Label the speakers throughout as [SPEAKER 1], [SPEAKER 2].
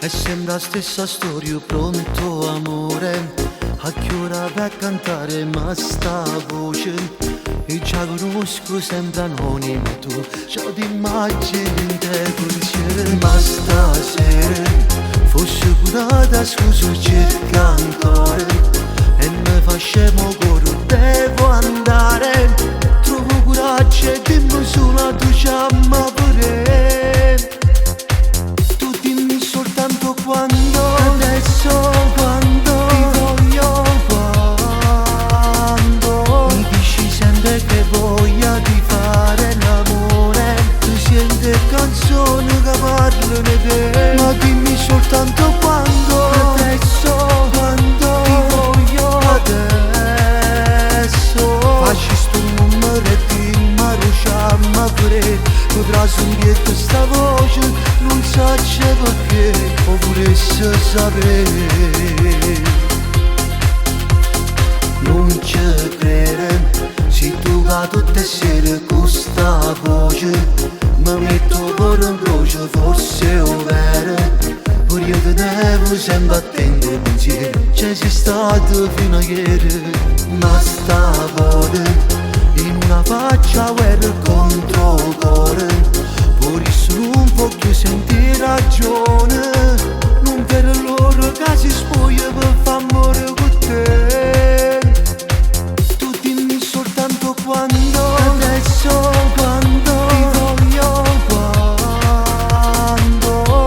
[SPEAKER 1] È sempre la stessa storia, pronto amore. A che ora vai a cantare ma sta voce e già conosco sempre anonima tu già ti immagini in te pensiero. Ma stasera fosse curata scusa cerca ancora e mi fa scemo cuore, devo andare. Trovo coraggio e dimmi solo tu chiama pure. Tu dimmi soltanto quando, adesso quando ti voglio, quando mi dici sempre che voglia di fare l'amore. Tu senti canzoni che parlano di te, ma dimmi soltanto quando, adesso quando ti voglio, adesso. Facci sto numero e dimmi rusciamo pure. Potrà sentire questa voce, non saccio perché, o volesse sapere. Non ci credere, se tu che tutte sere con sta voce mi metto cuore in croce, forse è vero. Pure io tenevo sempre attento il pensiero, ci sei stato fino a ieri. Ma stavolta in una faccia guerra contro cuore, pure se non può più sentire ragione, non per loro che si spoglia per far amore con te. Tu dimmi soltanto quando, adesso quando ti voglio, quando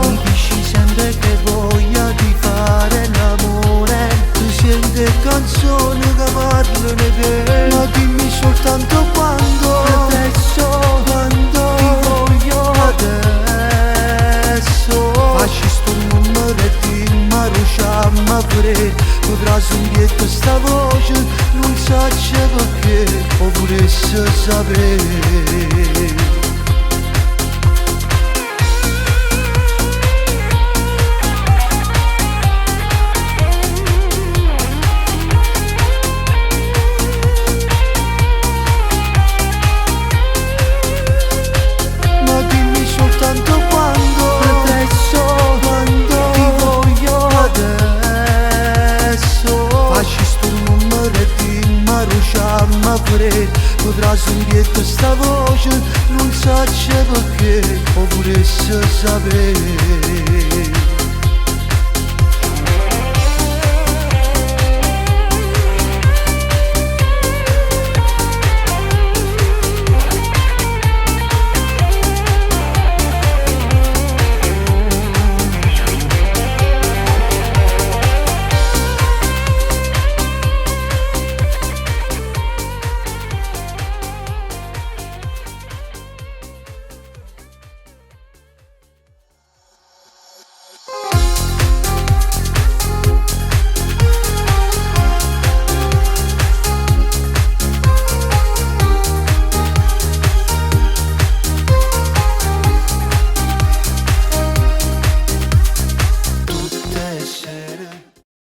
[SPEAKER 1] mi dici sempre che voglia di fare l'amore. Tu senti canzoni che parlano di te, ma dimmi soltanto quando, adesso quando ti voglio, adesso. Facci sto numero e dimmi rusciamo pure. Potrà sentire questa voce, non saccio perché, o volesse sapere. Ma dimmi soltanto quando, adesso quando ti voglio, adesso. Facci sto numero e dimmi rusciamo pure. Potrà sentire questa voce, non saccio perché, o volesse sapere.